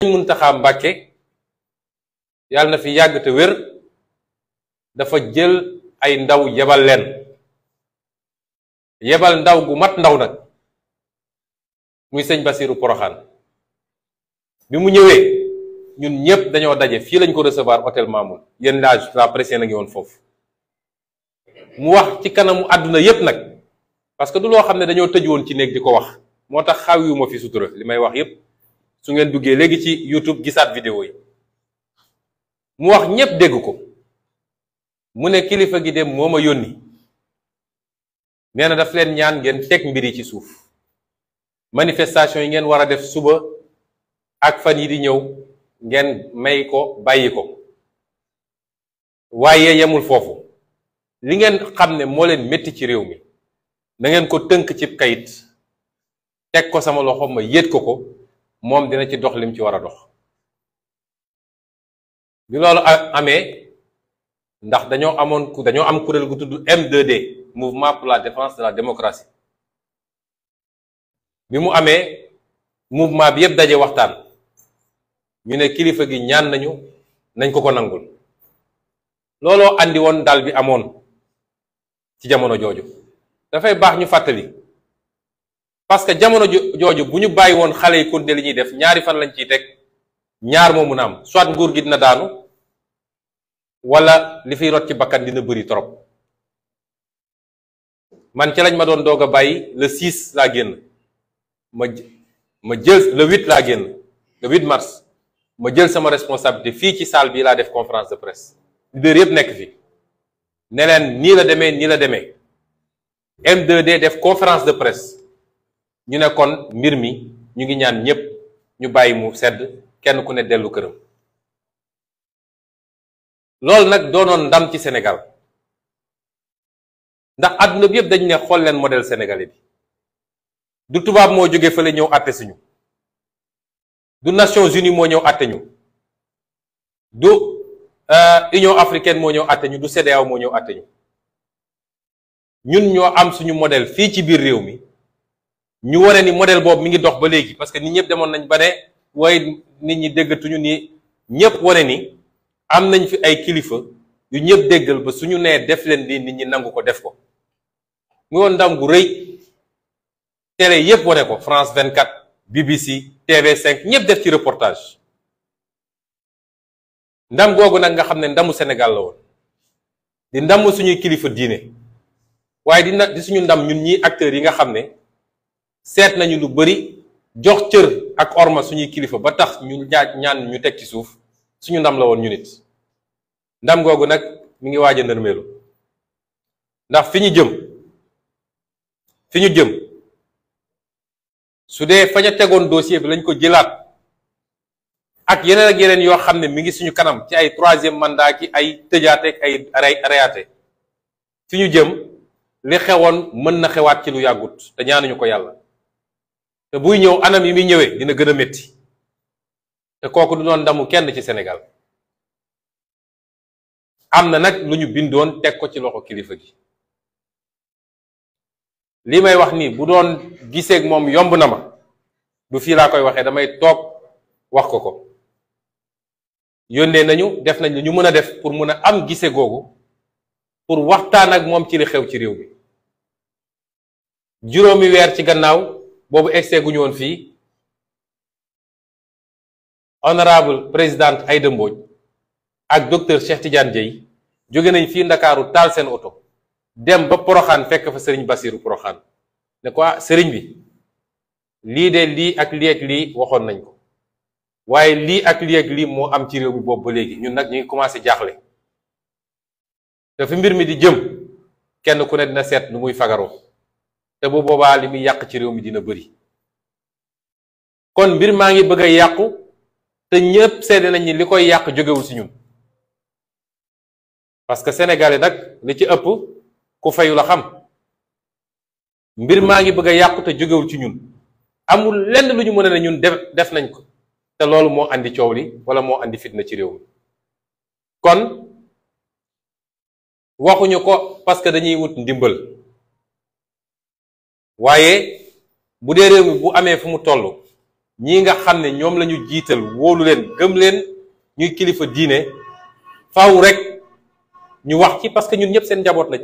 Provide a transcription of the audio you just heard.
Muntaxa Mbàkke yàlla na fi yàgg te wér dafa jël ay ndaw yebal leen yebal ndaw gu mat ndaw nag muy sëñ Basiru Poroxaan bi mu ñëwee ñun ñëpp dañoo daje fii lañ ko recevoir hôtel Mamoun yéen la presse na ngi woon foofu mu wax ci kanamu àdduna yépp nag parce que du loo xam ne dañoo tëj woon ci néeg di ko wax moo tax xaw yu ma fi sutura li may wax yépp su ngeen duggee léegi ci YouTube gisaat vidéo yi mu wax ñépp dégg ko mu ne kilifa gi dem moo ma yónni nee na daf leen ñaan ngeen teg mbir yi ci suuf manifestation yi ngeen war a def suba ak fan yi di ñëw ngeen may ko bàyyi ko waaye yemul foofu li ngeen xam ne moo leen métti ci réew mi na ngeen ko tënk ci kayit teg ko sama loxo ma yéet ko moom dina ci dox lim ci war a dox bi loolu amee ndax dañoo am kuréel gu tudd M2D mouvement pour la défense de la démocratie bi mu amee mouvement bi yépp daje waxtaan ñu ne kilifa gi ñaan nañ ko nangul looloo andi woon dal bi amoon ci jamono jooju dafay baax ñu fàttali parce que jamono jooju bu ñu bàyyi woon xale yi continuer li ñuy def ñaari fan lañ ciy teg ñaar moo mun a am soit nguur gi dina daanu wala li fiy rot ci bakkan dina bëri trop man ci lañ ma doon doog a bàyyi le 6 laa génn ma jël le 8 laa génn le 8 mars ma jël sama responsabilité fii ci salle bi laa def conférence de presse leader yëpp nekk fi ne leen nii la demee M2D def conférence de presse ñu ne kon mbir mi ñu ngi ñaan ñépp ñu bàyyi mu sedd kenn ku ne dellu këram loolu nag doonoon ndam ci Sénégal ndax àdduna bi yépp dañu ne xool leen modèle sénégalais bi du tubaab moo jóge fële ñëw àtte suñu du Nations Unies moo ñëw àtte ñu du Union africaine moo ñëw àtte ñu du CEDEAO moo ñëw àtte ñu ñun ñoo am suñu modèle fii ci biir réew mi ñu wane ni modèle boobu mi ngi dox ba léegi parce que nit ñëpp demoon nañ ba ne waaye nit ñi déggatuñu ni ñëpp wane ni am nañ fi ay kilifa yu ñëpp déggal ba suñu nee def leen di nit ñi nangu ko def ko mu woon ndam gu rëy télé yëpp wane ko France 24 BBC TV5 ñëpp def ci reportage ndam googu nag nga xam ne ndamu Sénégal la woon di ndamu suñuy kilifa diine waaye di suñu ndam ñun ñii acteurs yi nga xam ne seet nañu lu bari jox cër ak orma suñuy kilifa ba tax ñu ñaan ñu teg ci suuf suñu ndam la woon ñu nit ndam googu nag mi ngi waaj a ndërmeelu ndax fi ñu jëm su dee fañ a tegoon dossier bi lañ ko jëlaat ak yeneen yoo xam ne mi ngi suñu kanam ci ay troisième mandat ki ay tëjaate ak ay reyaate fi ñu jëm li xewoon mën na xewaat ci lu yàggut te ñaanuñu ko yàlla te buy ñëw anam yi muy ñëwee dina gën a métti te kooku du doon ndamu kenn ci Sénégal am na nag lu ñu bindoon teg ko ci loxo kilifa gi li may wax nii bu doon giseeg moom yomb na ma du fii laa koy waxee damay toog wax ko yónnee nañu def nañ lu ñu mën a def pour mën a am gise googu pour waxtaan ak moom ci li xew ci réew mi juróomi weer ci gannaaw boobu egsee gu ñu woon fii honorable présidente Aïda Mbodj ak docteur Cheikh Tidiane Dièye jóge nañ fii Ndakaaru taal seen oto dem ba Poroxaan fekk fa sëriñ Basiru Poroxaan ne ko sëriñ bi lii de lii ak lii waxoon nañ ko waaye lii ak lii moo am ci réew mi boobu ba léegi ñun nag ñu ngi commencé jaaxle te fi mbir mi di jëm kenn ku ne dina seet nu muy fagaroo te bu boobaa li muy yàq ci réew mi dina bëri kon mbir maa ngi bëgg a yàqu te ñépp seede nañ ni li koy yàq jógewul ci ñun parce que sénégalais nag li ci ëpp ku fayu la xam mbir maa ngi bëgg a yàqu te jógewul ci ñun amul lenn lu ñu mën a ne ñun def nañ ko te loolu moo andi coow li wala moo andi fitna ci réew mi kon waxuñu ko parce que dañuy wut ndimbal waaye bu dee réew mi bu amee fu mu toll ñii nga xam ne ñoom la ñu jiital wóolu leen gëm leen ñuy kilifa diine faaw rek ñu wax ci parce que ñun ñëpp seen njaboot lañ